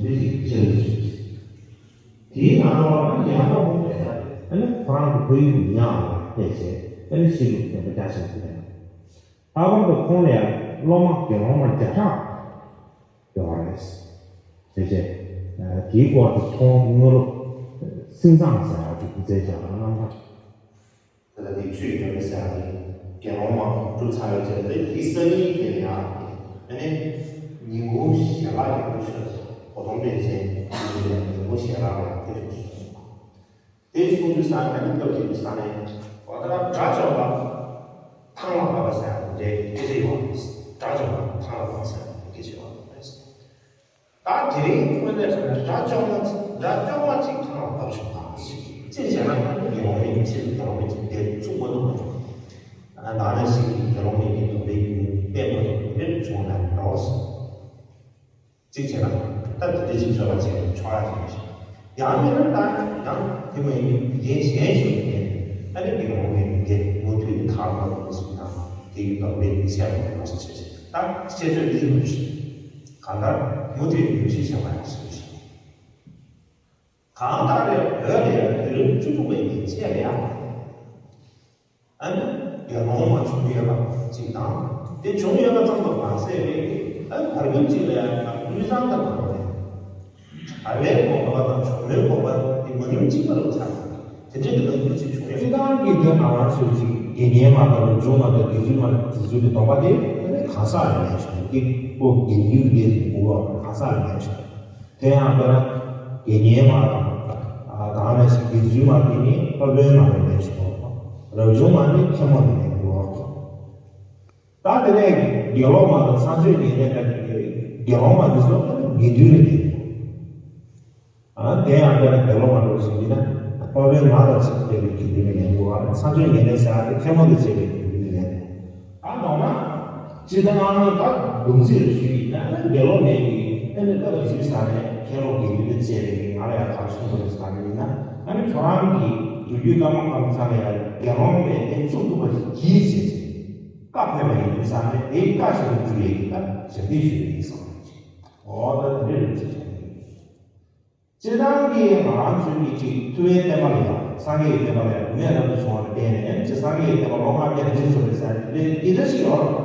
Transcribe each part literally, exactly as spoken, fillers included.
འདི་ཞིག་ཅི་ལ་ཞིག་དེའི་ནང་ལོགས་ལ་ཡང་དག་པོ་མེད་ས་རེད། ཨ་ནི་ཁོ་རང་གི་ཁོར་ཡུག་ཉག་ལ་བལྟས་བྱས། ཨ་ནི་གཤིས་ལུགས་བདེན་པ་རྒྱ་ཆེན་པོ་ཡིན། ལྷག་པར་དུ་ཁོང་ལ་ཡང་སློབ་མ་དགེ་སློང་མ་བརྒྱ་ཕྲག་ཡོད་པ་རེད། བྱས་བྱས། དེའི་སྐོར་དུ་མཐོང་དངོས་སློབ་སེམས་བཟང་ཟེར་ཡག་དེ་སྐུ་ཚེ་ཞབས་ལ་རྣམ་ཐར། ད་ལྟ་དེ་ཆོས་ཡོད་མེད་ཟེར་ཡག་དེ་དགེ་སློང་མ་གྲུབ་ཚར་བའི་རྗེས་ལ་དེ་སང་ཉིན་དེ་ལ་ཡང་དེ་ནས་ཉིན་གུང་ཞལ་ལག་གི་སྐུ་ཆོས་སྒོ་སྡོམ་སྤེལ་རྗེས་ཉིན་གུང་ཞལ་ལག་ལ་དེ་ཞུ་སོང་། དེ་གསུང་དུས་ས་ནས་ནི་སྐབས་དེ་དུས་ས་ནས་འོ་ད་དགྲ་བཅོམ་པ་ཐང་ལ་བབས་པ་ཟེར་དེ་སྐད་ཆ་ཡོད་པ་རེད། དགྲ་བཅོམ་པ་ཐང་ལ་བབས་ཟེར་དེ་སྐད་ཆ་ཡོད་པ་རེད། ད་དེ་རིང་དངོས་གནས་སོང་ན་དགྲ་བཅོམ་པ་དགྲ་བཅོམ་པ་གཅིག་ཐང་ལ་བབས་བྱུང་ད་ཅི་བྱས་ན་ཡོང་བའི་ཡིན་ཕྱིར་དགེ་སློང་མའི་དེ་བཙུགས་མ་ཐུབ་པ་བྱུང་། ད་ནང་ན་ཞིག་གིས་དགེ་སློང་མའི་དེ་དོན་པའི་ཡུལ་བསྟན་མ་ཐུབ་པ་དེ་བྱུང་ན་འདྲ་བ་སོང་། གཅིག་བྱས་ན། ད་དེ་འདྲ་ཅིག་བཟོས་པ་བྱས་ནས་ཆོག་ཡ་ཅིག་རེད། ཡང་མིན་ན་ད་ཡང་དེ་མ་ཡིན་པའི་འགན་གཞན་ཞིག་ཡིན་ནས་ཨ་ནི་དགེ་སློང་མའི་འགན་མུ་མཐུད་ནས་དག་པ་ཡིན་ཞིག་དང་དེ་ཡི་དོགས་པའི་ཡིག་ཆ་ཡང་མ་སོ་བྱས་ཤིང་ད་བཤད་ཚོད་འདི་ཡོད་ཞིག་གང་ལྟར་མུ་མཐུད་ནས་ཉམས་ཞིབ་བྱ་བ་ཡང་ཞིག་ཞིག་གང་ལྟར་ཡང་བོད་ལ་ཡང་དུས་རབས་བཅུ་དྲུག་པའི་ཡན་ཆད་ལ་ཡང་། ཨ་ནི་དགེ་སློང་མ་བྱུང་ཡོད་པ་གཅིག་དང་། དེ་བྱུང་ཡོད་པ་ཙམ་དུ་མ་ཟད་པའི་ཨ་ནི་བར་སྐབས་གཅིག་ལ་ཡང་དངུལ་ཚང་དང་མ་འགྲོ་བས། བར་བའི་དགོངས་པ་དང་བྱུང་བའི་དགོངས་པ་དེ་མ་ཡུམ་གཅིག་པ་རུ་ཚར་དེ་འདྲའི་གི་ལམ་ཁུར་ཅིག་བྱུང་ཡོད། སྤྱི་བཏང་གི་དོན་ནང་ལ་སོགས་ཅིག་དགེ་བསྙེན་མ་དང་རབ་བྱུང་མ་དང་དགེ་ཚུལ་མ་དེ་ཚོའི་གི་སྡོམ་པ་དེ་ཨ་ནི་གང་ཟག་ལ་ལེན་ཆོག་གི་ཁོ་དགེ་འདུན་དེ་ཚོའི་གོ་བ་གང་ཟག་ལ་ལེན་ཆོག་དེ་ཡང་དཔེར་ན། དགེ་བསྙེན་མ་དང་། ཨ་གང་རེ་ཞིག་དགེ་ཚུལ་མ་དེ་ནི་སློབ་དཔོན་མ་ལ་ལེན་ཆོག་རབ་བྱུང་མ་ནི་མཁན་མོ་ལ་ལེན་དགོས། ད་དེ་ནས་དགེ་སློང་མ་དང་ཚངས་སྤྱོད་ཉེ་གནས་ཀྱི་དགེ་སློང་མ་དེ་ཚོ་དགེ་འདུན་ལ་ལེན་དགོས། ཨ་དེ་ཡང་དཔེར་ན་དགེ་སློང་མ་འདྲ་བོ་ཞིག་ཡིན་ན་སློབ་དཔོན་མ་དང་ཕྱད་པའི་དགེ་འདུན་ལ་ལེན་དགོས། ཚངས་སྤྱོད་ཉེ་གནས་ཟེར་ཡག་དེ་མཁན་མོ་དང་ཕྱད་པའི་དགེ་འདུན་ལ་ལེན་དགོས། ཨ་ནོར་ན། སྤྱིར་བཏང་ང་ད་སྡོམ་ཚིག་ལ་ཞུས་ཡིན་ན་ཨ་ནི་དགེ་སློང་མའི་གི་ཨ་ནི་བཀའ་དང་ཚིག་ས་ནས་མཁན་སློབ་དགེ་འདུན་དང་བཅས་པའི་གི་ང་ལ་ཡང་ག་རེ་གསུངས་པ་རེད་ཟེར་ན་ཨ་ནི་ཁྱོད་རང་གི་མདོ་རྒྱུད་ཀ་མ་ཀ་མ་ཚང་ལ་ཡང་དགེ་སློང་མའི་ཨེ་བཙུགས་ཐུབ་པ་ཞིག་གྱིས་བྱས་བཀའ་ཕེབས་པ་ཡིན་དུས་ས་ནས་དེའི་བཀའ་བཞིན་དུ་འགྲུབ་ཡས་ཀྱི་ད་ཞབས་འདེགས་ཞུ་ཡས་ཡིན་བསམ་པ་ཅིག་འོ་ད་དེ་འདྲ་རེད་ཅེས་བྱ་ཡིན། སྤྱིར་བཏང་གི་ང་རང་ཚོའི་གི་ཅིག་ཐུབ་པའི་བསྟན་པ་ལ་ཡང་སངས་རྒྱས་ཀྱི་བསྟན་པ་ལ་ཡང་མེད་རབ་ཏུ་བྱུང་བ་ལ་བརྟེན་ནས་ཅིག་སངས་རྒྱས་ཀྱི་བསྟན་པ་ལོ་ལྔ་བརྒྱ་ནས་ཅིག་བཟོ་རེད་ཟེར་ཏེ་འདི་འདྲ་ཞིག་ཡོད་རེད།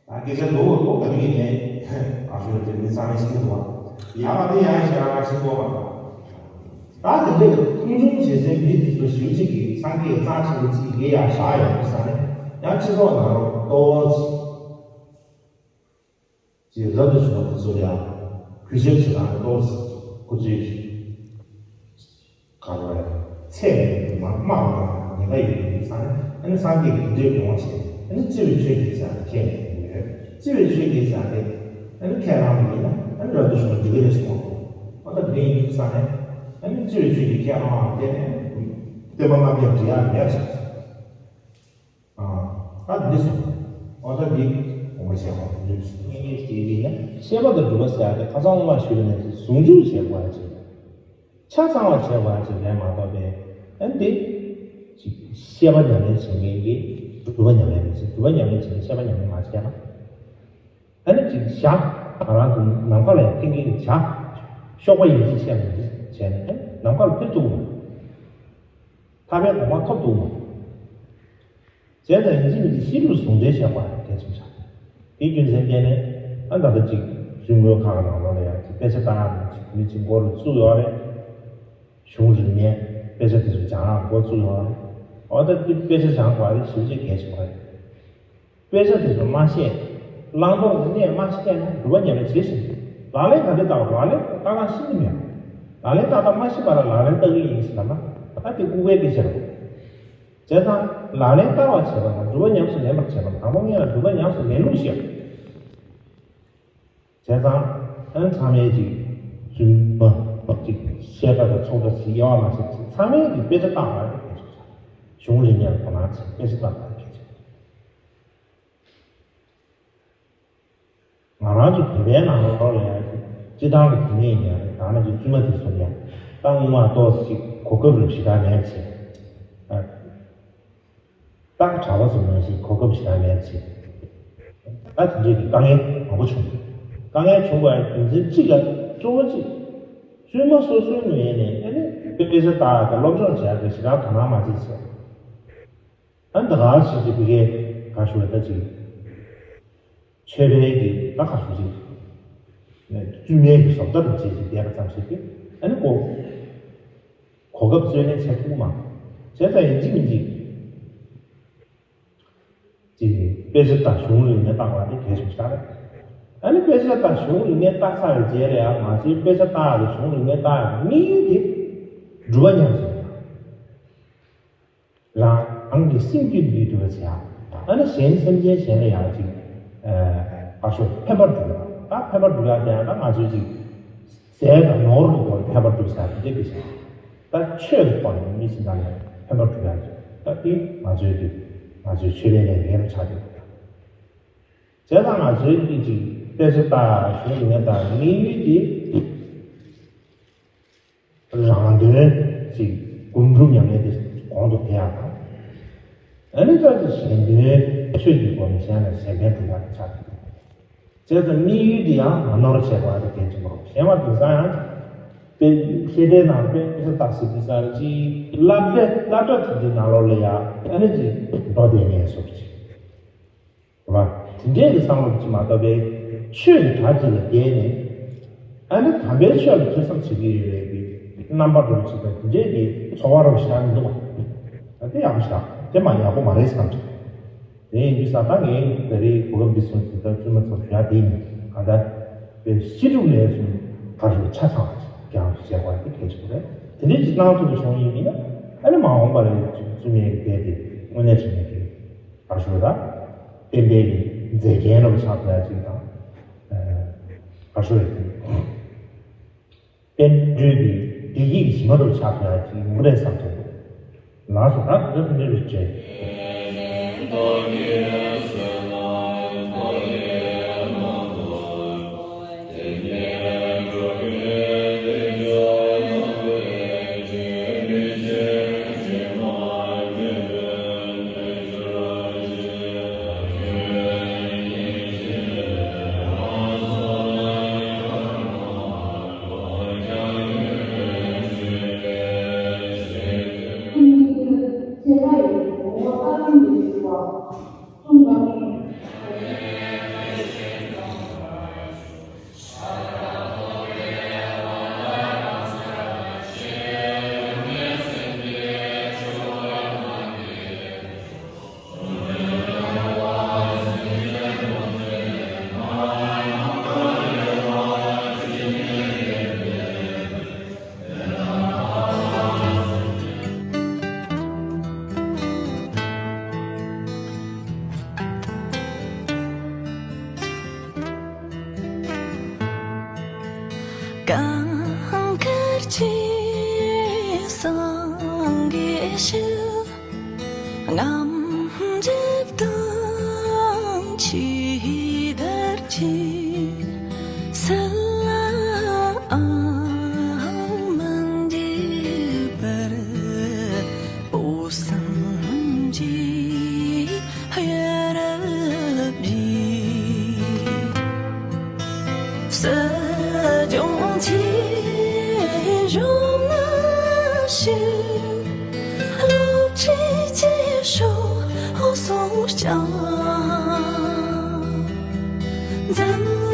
ད་སྐད་ཆ་འདུག་འདུག་ག་མི་ནས་ཨ་ཤོད་དེ་མི་ཚང་མས་ཤེས་འདུག་བ། ཡག་པ་དེ་ཡང་ཞེ་དྲག་ཤེས་འདུག་བ། ད་དེ་འདྲ་གི་མཐོང་ཆུང་བྱེད་སའི་མི་དེ་ཚོ་ཞིབ་ཅིག་གིས་སངས་རྒྱས་རྩ་ཆེན་པོ་ཚིག་འདི་ཡང་བཞག་ཡོད་ཟེར་ནས་ཡང་སྤྱི་ཚོགས་ནང་ལ་ཏོག་ཅིག་རབ་ཏུ་བྱུང་བ་དེ་ཚོ་ལ་ཡང་གུས་ཞབས་བྱེད་སྟངས་ཏོག་ཙམ་ཁོ་ཚོའི་ག་རེ་ཚད་ལས་མ་དམའ་བ་དང་ཉེན་ཁ་ཡོད་པའི་ས་ནས་ཨ་ནི་སངས་རྒྱས་ཀྱི་འདྲེ་སྒོ་ང་བྱས་ཨ་ནི་སྤྱི་བའི་ཆོས་ཀྱི་ཆ་ནས་ཁས་ལེན་གྱི་ཡོད། སྤྱི་བའི་ཆོས་ཀྱི་ཆ་དེ་ཨ་ནི་ཁས་བླངས་པ་ཡིན་ན་ཨ་ནི་རབ་ཏུ་བྱུང་བ་འགྲིག་གི་རེད་གསུངས་པ་ཨ་ད་འདི་ཡིན་ས་ནས་ཨ་ནི་སྤྱི་བའི་ཆོས་ཀྱི་ཁས་བླངས་པ་དེ་ནས་སྟོན་པ་རྣམ་རྒྱལ་འབྲི་ཡག་མེད་ཟེར། ཨ་ད་འདི་སོང་། ཨོ་ད་འདི་དགོངས་པ་བཞེས་པ་རེད། སྙན་ངག་ཅིག་ཡིན་ན་བཤད་པ་དང་སྒྲུབ་པ་ཟེར་ཡག་དེ་ཁ་སང་སྔོན་མ་ཞུས་པ་ནང་བཞིན་ཟུང་འཇུག་བྱེད་དགོས་ཡག་ཅིག་ཆ་ཚང་བ་བྱེད་དགོས་ཡག་ཅིག་རེད་མ་གཏོགས་པས་ཨ་འདི་ཅིག་བཤད་པ་ཉམས་ལེན་བྱེད་མཁན་གྱིས་སྒྲུབ་པ་ཉམས་ལེན་མི་བྱེད། སྒྲུབ་པ་ཉམས་ལེན་བྱེད་མཁན་བཤད་པ་ཉམས་ལེན་མ་བྱས་པ། ཨ་ནི་ཅིག་བཞག་ང་རང་ཚོ་ནམ་མཁའ་ལ་ཡང་འཕེན་མཁན་གྱི་བྱ། གཤོག་པ་ཡིན་གཅིག་བཤད་ན་འདི་བྱས་ནས་ཨ་ནི་ནམ་མཁའ་ལ་འཕེན་ཐུབ་ཀྱི་མ་རེད། ཐར་པའི་གོ་འཕང་ཐོབ་ཐུབ་མ་རེད། བྱས་ཙང་ཡིན་གཅིག་མིན་གཅིག་གཤིས་ལུགས་ཟུང་འབྲེལ་བྱེད་དགོས་ཡག་གལ་ཆེན་པོ་ཆགས། དེའི་རྒྱུ་མཚན་བརྟེན་ནས་ཨ་ད་ལྟ་ཅིག་གཞུང་སྒོ་ཁག་གི་ནང་ལོགས་ལ་ཡང་ཅིག་དཔེ་ཆ་བཏང་ཡག་ཅིག་མི་ཅིག་འགོ་ལ་བཙུགས་ཡོད་རེད། གཞུང་རིག་གནས་དཔེ་ཆ་དེ་ཚོ་སྦྱང་ཡག་འགོ་བཙུགས་ཡོད་རེད། འོ་ད་དེ་དཔེ་ཆ་སྦྱང་དགོས་ཡག་དེ་ཞེ་པོ་ཅིག་གལ་ཆེན་པོ་རེད། དཔེ་ཆ་དེ་ཚོ་མ་ཤེས། བླང་དོར་གྱི་གནས་མ་ཤེས་ན་སྒྲུབ་པ་ཉམས་ལེན་བྱེད་ཤེས། ལག་ལེན་ག་འདྲ་བསྟར་བ་ལག་ལེན་བསྟར་སྟངས་ཤེས་ཀྱི་མེད། ལག་ལེན་བསྟར་སྟངས་མ་ཤེས་པ་ལ་ལག་ལེན་བསྟར་གྱི་ཡིན་ཟེར་ན་ད་དེ་ལྐུགས་པའི་སྐད་ཆ་རེད། བྱས་ཙང་ལག་ལེན་བསྟར་བ་བྱེད་པ་དང་སྒྲུབ་པ་ཉམས་སུ་ལེན་པར་བྱེད་པ་དང་པོ་ངེས་ལ་སྒྲུབ་པ་ཉམས་སུ་ལེན་ལུགས་ཤེས། བྱས་ཙང་ཨ་ནི་ཚང་མས་ཅིག་རྫུན་མ་ཅིག་བཤད་པ་དང་ཚོགས་པ་ཅིག་དབྱེ་བ་མ་ཕྱེ་ཅིག་ཚང་མས་ཀྱི་དཔེ་ཆ་བཏང་བ་རེད། གཞུང་རིག་གནས་ལ་དོ་སྣང་བྱེད་དཔེ་ཆ་བཏང་བ་གལ་ཆེ། ང་རང་ཚོ་བོད་པའི་ནང་ལོགས་ལ་ཡང་སྤྱི་བཏང་གི་བུད་མེད་ཡིན་ཡང་རེད། ད་ནང་གི་བཙུན་མ་དེ་ཚོ་ཡང་ད་སྔོན་མ་ཏོག་ཙམ་ཅིག་གོ་སྐབས་རེ་ཞེ་དྲག་མེད་ཅེས། ད་གྲྭ་པ་ཚོ་ནང་བཞིན་གོ་སྐབས་ཞེ་དྲག་མེད་ཅེས། ད་དེ་འདྲའི་དཀའ་ངལ་མང་པོ་བྱུང་། དཀའ་ངལ་བྱུང་བའི་རྒྱུ་མཚན་གཅིག་ལ་ གཙོ་བོ་གཅིག་བཙུན་མ་སོ་སོའི་ངོས་ནས་ཨ་ནི་དཔེ་ཆ་ལྟ་ཡག་དང་སློབ་སྦྱོང་བྱེད་ཡག་གི་ཞེ་དྲག་དོ་སྣང་མ་བྱེད་ཟེར། ཨ་ནི་ད་ག་ཞིག་གི་ཕ་གིའི་ག་ཞུ་བ་ད་ཅིག་ཆོས་པའི་གི་ད་ག་ཞུ་ཅིག་བཙུན་མའི་གི་བཟོ་ལྟ་དང་བཅས་ཅིག་བསྡད་པ་ཙམ་ཞིག་གིས་ཨ་ནི་གོ་གོ་སྐབས་རྩོད་ལེན་བྱེད་ཐུབ་མ། བྱས་ཙང་ཡིན་གཅིག་མིན་གཅིག་ཅིག་དཔེ་ཆ་དང་གཞུང་ལུགས་ནས་བརྟག་པ་དེ་གལ་ཆེན་པོ་ཞིག་རེད། ཨ་ནི་དཔེ་ཆ་དང་གཞུང་ལུགས་ནས་བརྟག་ཚར་བའི་རྗེས་ལ་ཡང་ང་ཚོའི་དཔེ་ཆ་ལྟ་ཡག་དང་གཞུང་ལུགས་ནས་བརྟག་ཡག་གི་དམིགས་ཡུལ་དེ་སྒྲུབ་པ་ཉམས་སུ་ལེན་པ། རང་རང་གི་སེམས་རྒྱུད་འདུལ་ཐུབ་པ་བྱེད་ཡག་ཨ་ནི་གཞན་སེམས་ཅན་གཞན་ལ་ཡང་ཅིག་ཨ་ཞོག་ཕན་པ་སྒྲུབ་ཡག་ད་ཕན་པ་སྒྲུབ་ཡག་དེ་ཡང་ད་ང་ཚོའི་ཅིག་ཟས་དང་ནོར་གྱི་སྒོ་ནས་ཕན་པ་སྒྲུབ་ས་དེ་འདྲ་གི་ཞིག་ད་ཆོས་ཀྱི་ཐོག་ནས་མི་གཞན་དག་ལ་ཕན་པ་སྒྲུབ་ཡག་ད་དེ་ང་ཚོའི་དེ་ང་ཚོའི་ཆོས་ལས་ལས་འགན་རུ་ཆགས་ཡོད། བྱས་ཙང་ང་ཚོའི་དེ་ཅིག་དཔེ་ཆ་ལྟ་གཞུང་ལུགས་ནས་ལྟ་དམིགས་ཡུལ་དེ་རང་དོན་ཅིག་སྒོམ་སྒྲུབ་ཉམས་ལེན་དེ་གོང་དུ་འཕེལ་ཡག་དང་། ཨ་ནི་ད་ཅིག་གཞན་དོན་ཆོས་ཀྱི་སྒོ་ནས་གཞན་ལ་གཞན་ཕན་སྒྲུབ་ཡག་དེ་ཆགས་ཡོད། བྱས་ཙང་དམིགས་ཡུལ་འདི་ཡང་མ་ནོར་བྱེད་དགོས་པ་དེ་གལ་ཆེན་པོ་རེད། གཞན་པ་དེང་སང་ཡང་དཔེ་བཤད་གྲྭའི་ནང་དཔེ་ཆ་ལྟ་ཟེར་དུས་ཙང་ཅིག་སློབ་གྲྭ་སློབ་གྲྭ་དེ་འདྲའི་ནང་ལོགས་ལ་ཡང་ཨ་ནི་ཅིག་འགྲོ་བསྡད་མཁན་བཟོ་འདྲ་ཅིག་རེད་བ། དེ་འདྲའི་གི་བསམ་བློ་ཅིག་མ་གཏོགས་པའི་ཆོས་ཀྱི་གྲྭ་ཅིག་ལ་བསྡད་ནས་ཨ་ནི་དམ་པའི་ཆོས་ལ་ཐོས་བསམ་བྱེད་ཀྱི་ཡོད་པའི་གི་རྣམ་པ་འདྲ་བོ་ཅིག་དང་དེ་འདྲའི་གི་ཚོར་བ་འདྲ་བོ་ཞིག་ཡང་མི་འདུག་བ། ད་དེ་ཡག་པོ་ཞིག་དང་དེ་མ་ཡག་པོ་མ་རེད་བསམ་ཅིག་དེ་ཡིན་དུས་ཙང་ད་ངས་ད་རེས་གོ་སྐབས་འདི་བཟུང་ཚེ་ད་བཙུན་མ་ཚོར་ཞུ་ཡག་དེ་ཡིན། གང་ལྟར་དཔེ་ཤེས་སྒྲུབ་ལས་གསུམ་ག་རེ་ཆ་ཚང་བ་ཞིག་ཀྱང་བྱེད་དགོས་དེ་གལ་ཆེན་པོ་རེད། དེ་འདྲའི་ཅིག་གནང་ཐུབ་པ་བྱུང་ཡིན་ན་ཨ་ནི་མ་འོངས་པ་ལ་བཙུན་མའི་སྡེ་དེ་དངོས་གནས་དྲང་གནས་ཀྱི་ག་རེ་ཞུ་དགོས་ད་བསྟན་པའི་གི་མཛེས་རྒྱན་འདྲ་བོ་ཆགས་ཐུབ་ཡག་ཅིག་དང་། ག་རེ་ཞུ་དགོས་ད། བསྟན་འགྲོའི་གི་བདེ་སྐྱིད་ཀྱི་གཞི་མ་འདྲ་བོ་ཆགས་ཐུབ་ཡག་ཅིག་ཡོང་གི་རེད་བསམ་ཐུབ། ལགས་སོ། ད་དེ་འདྲ་དེ་འདྲ་རེད་བྱས། གང་གར་ཆེ་སངས་རྒྱས་ཞིག་རྔམ་བརྗིད་དང་ཆེས་དར་ཆེ། སལ་ལ་ཨང་མན་འདི་པར་པོ་སང་ཇི་ཧ་ར་བི། སྲིད་སྐྱོང་ཆེ་བཞུགས་ན་ཞིག་སློབ་ཁྲིད་ཆེ་ཤོས་སོང་ཀྱང་འཛམ་